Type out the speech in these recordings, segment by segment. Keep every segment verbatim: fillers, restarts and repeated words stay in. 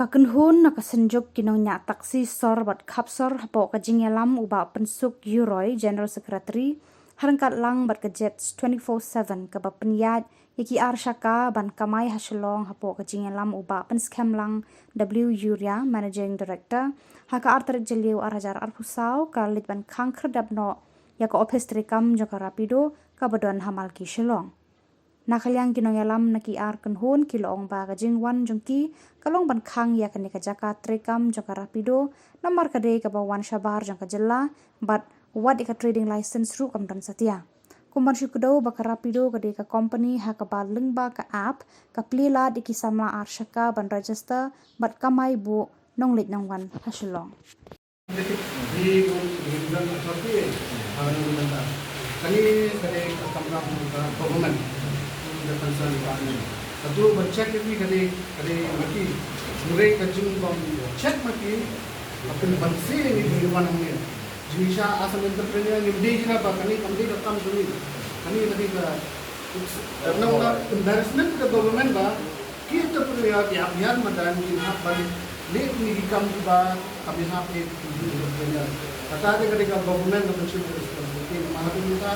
Kynhun na ka Synjuk ki nongñiah taxi sor bad khapsor hapoh ka jingïalam u Bah Pynsuk Yuroi, General Secretary, ha ryngkat lang bad ka Jets twenty-four seven kaba pynïaid ïa ki ar shaka ban kamai ha Shillong hapoh ka jingïalam u Bah Pynskhem Lang W Yuroi, Managing Director, ha ka ar tarik Jylliew ar hajar arphew saw ka leit ban khang khyrdep noh ïa ka ophis treikam jong ka Rapido kaba don ha Malki Shillong. Na ka liang ki nongïalam na ki ar kynhun ki la ong ba ka jingwan jong ki ka long ban khang ïa kane ka jaka treikam jong ka Rapido, namar ka dei kaba wan shabar jong ka jylla bad wat ïa ka trading license ruh kam don satia. Kum ban shu kdew ba ka Rapido ka dei ka company ha kaba lyngba ka app ka plie lad ïa ki samla ar shaka ban register bad kamai buh nongleit nongwan ha Shillong. Hi, um, Hindon Authority, uh, Hindon Authority. Kane ka dei ka kamram ka government, the concern department. Ka tu ban check ïa ki ka dei, ka dei ma ki. Hynrei ka jing ban check ma ki, ka pynban se ni di wan hangne. Jingshisha as an entrepreneur ngim dei jina ba kane kam dei ka kam jong ngi. Kane ka dei ka, it's, uh, no, ka embarrassment ka government ba ki entrepreneur ki hap ïar madan, ki hap ban leh kine ki kam kiba kam hap eh ki entrepreneur. Kata te ka dei ka government ka ban shim responsibility. Namar ha kata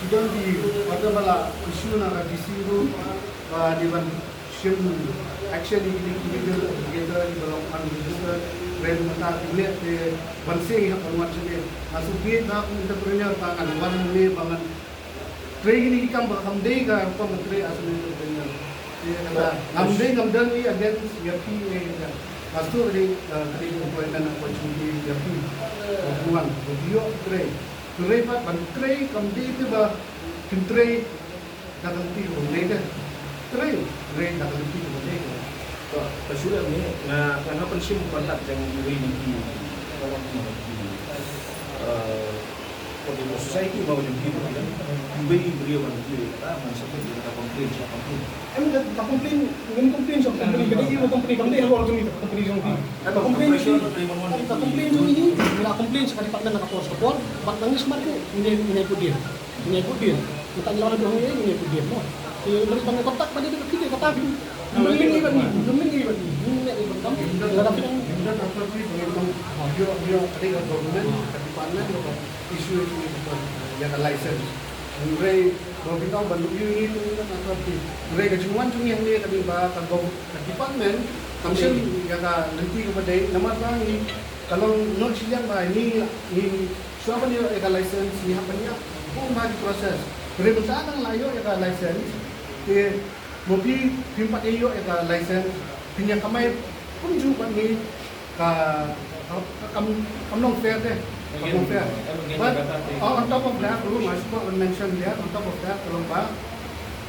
ki don ki, kata ba la issue na ka D C ruh ba dei ban shim action ïa kine ki legal obligator kiba long unregistered. Hynrei mynta ki leh te ban seng ïa ban wan sha ne. Nga shu kit na entrepreneur ba ngan wan ne ba ngan trei kine ki kam ba kam dei ka rukom ban trei as an entrepreneur. Te kata ngam dei, ngam don i against ïa phi, eh, ïa. Nga shu dei, eh, ka dei employment opportunity ïa phi. Ba phi wan, ba phi ïoh trei. Trei pat ban trei kam dei te ba phin trei da ka lynti kaba dei te. Trei, trei da ka lynti kaba dei te. To, ka shu dei ne, nga, nga hap ban shim contact jong iwei na ki, ka long ki, eh, Ko dei ka society ba wan ki ba wan. Ki wei briew wan ki kata man sa phi kata complain, sa complain. Em kata complain, ngin complain sa company, ka dei ka company, kam dei halor jong ngi, company jong ngi. Ka complain jong ngi, ka complain jong ngi, ngi la complain sa ka department na ka por sa ka por, bad ngi smat ruh, ngi, ngi put deal. Ngi put deal. Kita ngi la wan jong ngi, ngi put deal, no. Ki mari ban kontak ba dei ka kata. Ngi ngi ban ngi, ngi ngi ban ngi, ngi ngi ban kam. Lada phi nang, ngi ngi ban, ngi ngi ban, ngi ngi ban, ngi ngi ban, issue ïa ka license. Hynrei ba phi ong ban ïoh ïa ka license, hynrei ka jingwan jong ngi hangne ka dei ba ka gov-, ka department kam shim ïa ka lynti kaba dei, namar ba ngi ka long not shiliang ba ngi, ngi shuwa ban ïoh ïa ka license ngi hap ban ïa bun ba ki process. Hynrei mynta tang la ïoh ïa ka license, te mo phi phim pat ïoh ïa ka license, phin ïa kamai kumjuh bad ngi, ka, ka, ka kam, kam long fair te. Kam long fair. But, uh, on top of that, ruh nga shu kwah ban mention there, on top of that, ka long ba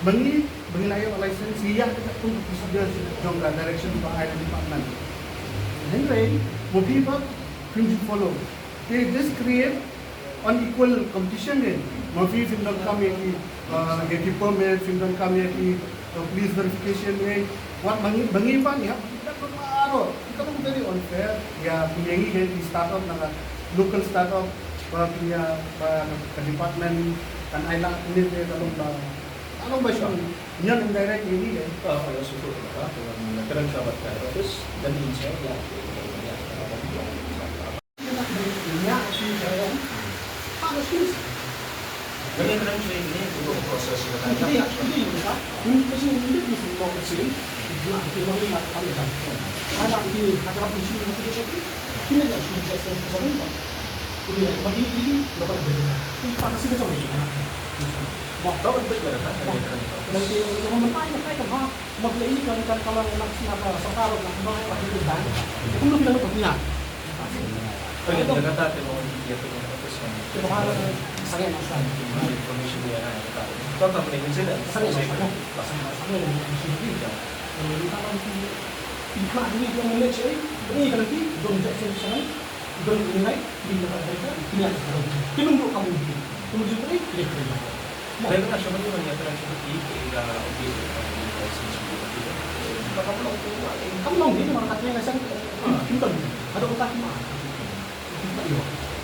ma ngi, ma ngi la ïoh license, ngi ïa ka kum procedure jong ka direction ba ai na department. Hynrei mo phi pat phim ju follow. They just create unequal competition ne. Ma phi phim donkam ïa ki, uh, ïa ki permit, phim donkam ïa ki, uh, police verification ne. Wat ma ngi, ma ngi pat ngi hap, ngi hap baroh. Ka long very unfair. Ïa, phi ïa ngi ki startup na ka local startup, ba phi ïa, ba ka department kan ai lad ne, ka long ba, ka long ba shong. Ngan indirect ïa ngi ne. Ah, ah, ïa, shu shu, ah, ka long na ka dang ka bat ka office, dan inside, ïa, ïa, ïa, ïa, ïa.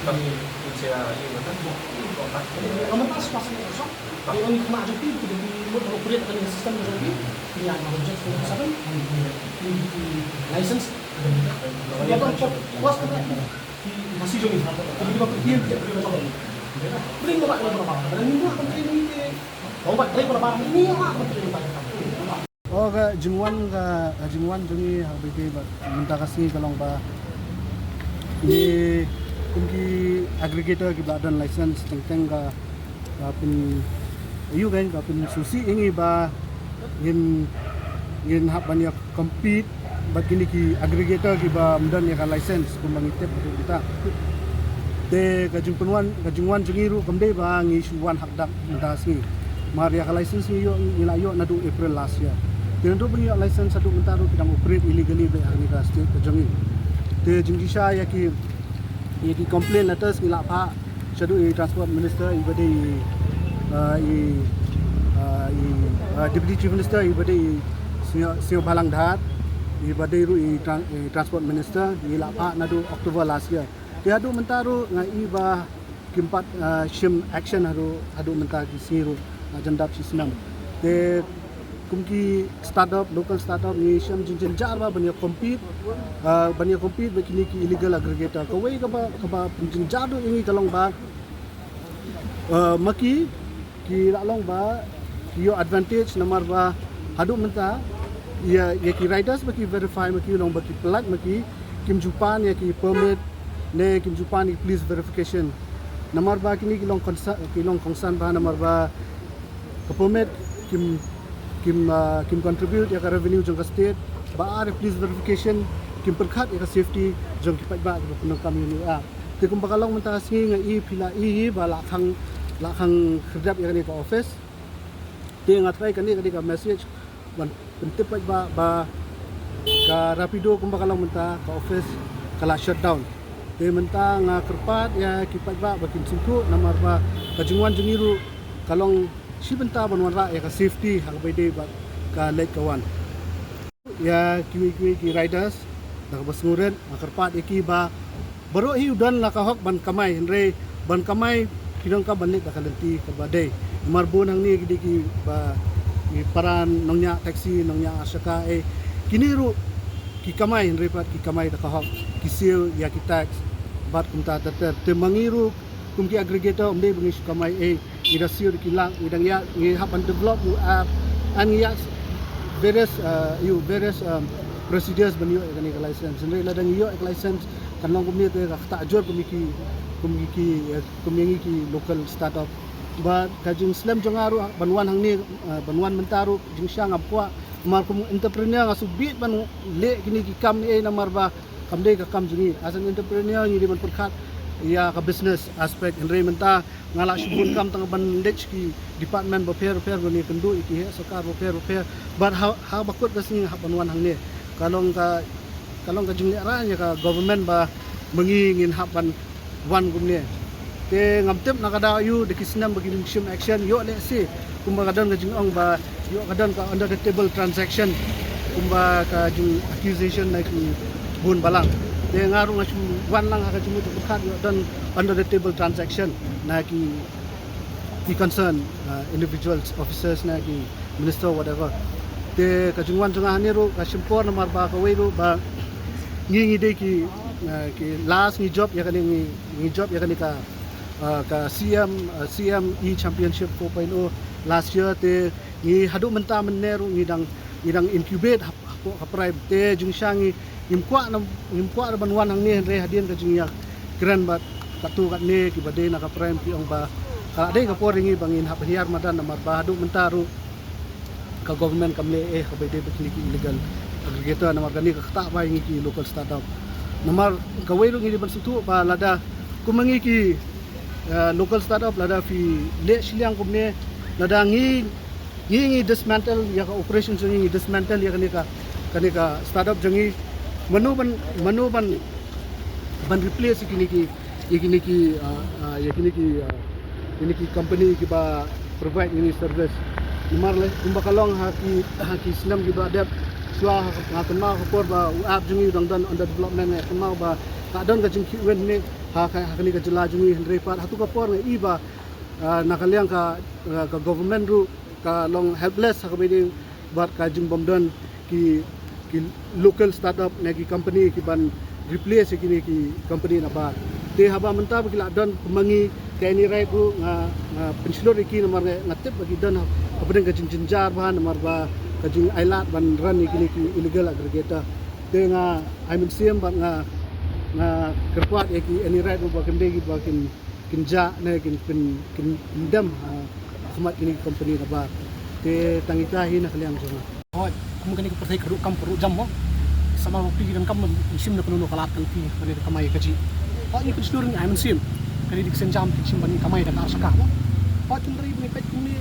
Ka mynta shuwa shuwa ka shong. Ka oni khmat jong ki, ki dei ki mut operate ka system jong ki. Ki ïa nga reject ko sa kan. Ki license. Ïa ka was ka ki masi jong ki. Ki dei ki ba ki ki jong ki. Bring ba ba ba. Bring ba ba ba. Bring ba ba ba. Bring ba ba ba. Bring ba ba ba. Bring ba ba ba. O ka jingwan ka, ka jingwan jong ngi ha kaba ïadei bad mynta ka sngi ka long ba ngi kum ki aggregator kiba la don license teng teng ka, ka pyn, ïoh kan ka pynsngewsih ïa ngi ba ngin, ngin hap ban ïa compete bad kine ki aggregator kiba ym don ïa ka license kumba ngi tip haduh mynta. Te ka jingpynwan, ka jingwan jong ngi ruh kam dei ba ngi shu wan ha dak mynta sngi. Mar ïa ka license ngi ïoh, ngi la ïoh naduh April last year. Te naduh ba ngi ïoh license haduh mynta ruh ki dang operate illegally beit ha kane ka state ka jong ngi. Te jingshisha ïa ki, ïa ki complaint letters ngi la phah shaduh i Transport Minister iba dei i, uh, i, uh, i, uh, Deputy Chief Minister iba dei i Sniaw, Sniawbhalang Dhar, iba dei ruh i tran-, i Transport Minister, ngi la phah naduh October last year. Te haduh mynta ruh nga i ba kim pat, ah, shim action haduh, haduh mynta ki sngi ruh, ah, jan dap shi snem. Te kum ki startup, local startup ngi shem jingjynjar ba ban ïa compete, ah, ban ïa compete bad kine ki illegal aggregator. Kawei kaba, kaba pynjynjar ruh ïa ngi ka long ba, ah, ma ki, ki la long ba ki ïoh advantage namar ba haduh mynta ïa, ïa ki riders ba ki verify ma ki long ba ki pyllait ma ki, kim ju pan ïa ki permit ne kim ju pan ïa ki police verification. Namar ba kine ki long concern, ki long concern ba namar ba ka permit kim, kim, ah, kim contribute ïa ka revenue jong ka state, ba ar ïa police verification kim pyrkhat ïa ka safety jong ki paidbah kiba pyndonkam ïa une u app. Te kumba ka long mynta ka sngi nga i phi la i ba la khang, la khang khyrdep ïa kane ka office. Te nga tharai kane ka dei ka message ban pyntip paidbah ba ka Rapido kumba ka long mynta ka office ka la shut down. Te mynta nga kyrpad ïa ki paidbah ba kin sngewthuh namar ba ka jingwan jong ngi ruh ka long shi bynta ban wanrah ïa ka safety ha kaba ïadei bad ka leit ka wan. Ïa kiwei kiwei ki riders da kaba sngewrit nga kyrpad ïa ki ba baroh hi u don la ka hok ban kamai, hynrei ban kamai ki donkam ban leit da ka lynti kaba dei. Namar bun hangne ki dei kiba ki para nongñiah taxi, nongñiah arshaka, eh, kine ruh ki kamai hynrei pat ki kamai da ka hok, ki siew ïa ki tax bad kumta ter ter. Te ma ngi ruh kum ki aggregator ym dei ba ngi shu kamai, eh, ngi da siew da ki lak, ngi dang ïa, ngi hap ban develop u app, and ngi ïa various, uh, ïa various, um, procedures ban ïoh ïa kane ka license. Hynrei lada ngi ïoh ïa ka license kan long kumne te ka ktah jur kum ïa ki, kum ïa ki, eh, kum ïa ngi ki local startup. Bad ka jingslem jong nga ruh ban wan hangne, uh, ban wan mynta ruh jingshisha ngam kwah. Namar kum entrepreneur nga shu bit ban leh kine ki kam, eh, namar ba kam dei ka kam jong ngi. As an entrepreneur ngi dei ban pyrkhat ïa ka business aspect. Hynrei mynta nga la shu bun kam tang ban leit ki department bapher bapher ban ïakynduh ïa ki heh sorkar bapher bapher. Bad ha, ha ba kut ka sngi nga hap ban wan hangne. Ka long ka, ka long ka jinglehrain ïa ka government ba ma ngi ngin hap ban wan kumne. Te ngam tip na ka daw ïa u da ki snem ba kin shim action, ïoh lehse kumba ka don ka jingong ba ïoh ka don ka under the table transaction, kumba ka jing accusation na ki bun balang. Te nga ruh nga shu wan lang ha ka jingmut jingpyrkhat ïoh don under the table transaction na ki, ki concern, uh, individuals, officers na ki minister, whatever. Te ka jingwan jong nga hangne ruh ka shim por namar ba kawei ruh ba ngi, ngi dei ki, uh, ki last ngi jop ïa kane, ngi, ngi jop ïa kane ka, uh, ka C M, uh, C M E Championship four point oh last year. Te ngi haduh mynta mynne ruh ngi dang, ngi dang incubate hap, hapoh ka prime. Te jingshisha ngi, ngim kwah na, ngim kwah ruh ban wan hangne hynrei hadien ka jingïakren bad katto katne kiba dei na ka prime ki ong ba ka la dei ka por ïa ngi ba ngin hap hiar madan namar ba haduh mynta ruh ka government kam leh eh kaba ïadei bad kine ki illegal aggregator namar kane ka ktah ba ïa ngi ki local startup. Namar kawei ruh ngi dei ban sngewthuh ba lada kum ma ngi ki, eh, local startup lada phi leh shiliang kumne, lada ngi, ngi, ngi dismantle ïa ka operation jong ngi, ngi dismantle ïa kane ka, kane ka startup jong ngi, mano ban, mano ban, ban replace ïa kine ki, ïa kine ki, ah, ah, ïa kine ki, ah, kine ki company kiba provide ïa kine ki service. Namar lei kumba ka long ha ki, ha ki snem kiba la dep, shuwa ha, ha kynmaw ha por ba u app jong ngi u dang don under development, ha kynmaw ba Ka don ka jingkhih wen ne ha ka, ha kane ka jylla jong ngi, hynrei pat ha tu ka por nga i ba, ah, na ka liang ka, ah, ka government ruh ka long helpless ha kaba ïadei bad ka jingbym don ki, ki local startup ne ki company ki ban replace ïa kine ki company nabar. Te haba mynta ba ki la don kumba ngi, ka Anyride ruh nga, nga pynshlur ïa ki namar nga, nga tip ba ki don ha, hapdeng ka jingjynjar bha namar ba ka jingailad ban run ïa kine ki illegal aggregator. Te nga ai mynsiem bad nga, nga kyrpad ïa ki Anyride ruh ba kim dei kiba kin, kin jah ne kin, kin, kin, kin dem ha khmat kine ki company nabar. Te tang ita hi na ka liang jong nga. Hooid, kum kane ka pyrthei ka ruh kam ka ruh jam mo. Sama ba phi ki donkam ban shim na kano kano ka lad ka lynti ban ïa ka kamai kajih. Hooid, ngi pynshlur, ngi ai mynsiem. Ka dei ka sienjam phin shim ban ïa ka kamai da ka ar shaka mo. Hooid, hynrei ba ngi peit kumne,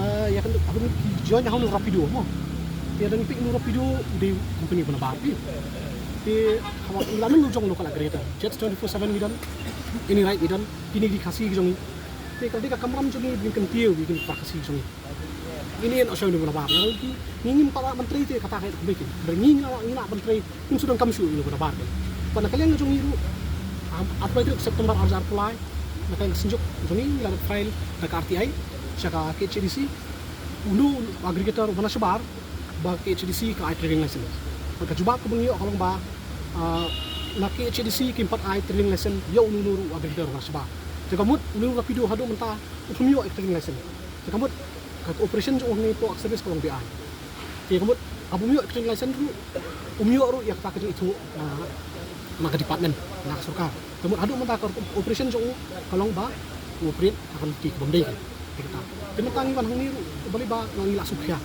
eh, ïa kane, haba ngi join ha une u Rapido mo. Te lada ngi peit une u Rapido u dei u company ba nabar phi. Te haba ngi la don u jong local aggregator, Jets twenty-four seven ngi don, Anyride ngi don, kine ki dei Khasi ki jong ngi. Te ka dei ka kamram jong ngi ba ngin kyntiew ïa kine ki para Khasi ki jong ngi. Ngin ïeng noh sha une u nabar. Lada ki, ngi ngim pat lah ban trei te kata ka dei kumne ki. Hynrei ngi, ngi lah, ngi lah ban trei, ngin shu donkam shuh ïa une u nabar. Bad na ka liang jong ngi ruh, um, arphew lai tarik September ar hajar arphew lai, na ka liang ka synjuk jong ngi ngi la dep file da ka R T I sha ka K H A D C. Une u aggregator uba na shabar ba K H A D C ka ai trading license. Bad ka jubab kaba ngi ïoh ka long ba, ah, na K H A D C kim pat ai trading license ïa une, une ruh u aggregator uba na shabar. Te ka mut une u Rapido haduh mynta um ïoh ïa ka trading license. Te ka mut ka operation jong u hangne, to ka service ka long be-aiñ. Te ka mut haba um ïoh ïa ka trading license ruh, um ïoh ruh ïa kata ka jingithuh na, na ka department, na ka sorkar. Te mut haduh mynta ka operation jong u ka long ba u operate ha ka lynti kaba ym dei. Te kata. Te mynta ngi wan hangne ruh balei ba ngi la shu khia.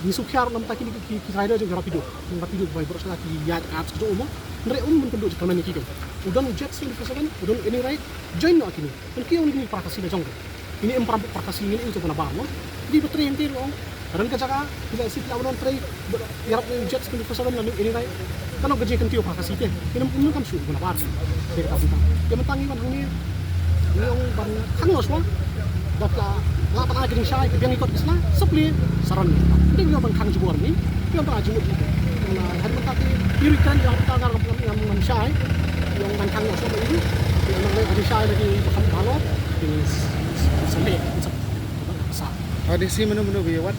Ngi shu khia ruh namar kine ki, ki, ki rider jong ka Rapido. Jong ka Rapido ba baroh sha ki ïaid ka apps ka jong u mo. Hynrei um pynduh jingkyrmen ïa ki kam. U don Jets twenty-four seven, u don Anyride, join noh kine. Ngi ong kine ki para Khasi la jong ka. Kine em para, para Khasi, ngi ong ito ba nabar mo. Ki ba trei hangtei ruh, ong. Ran ka jaka, ki la isi ki la ban trei, ïarap ïa u Jets twenty-four seven lane Anyride. Kano ka jingkyntiew para Khasi te. Kine em, em kam shu ba nabar. Te ka bynta. Te mynta ngi wan hangne, ngi ong ban khang noh shuwa. Da ka la, la ban ai ka jingshai, ka biang ïa kot ki sla, sa plie, sa ron. Te ngi ong ban khang jubor ni. Ki ong ban ai jingmut ni. Na, ha mynta ki, ki ri kan, ïa mynta ngar ngam, ngam, ngam shai. Ki ong ban khang noh shuwa ba ïa. Ki ong ban ai ka jingshai lagi, ba kham bhalor. Ki s-, s-, s-, sa leh, sa, sa. Ade si mano mano ba ïa wad.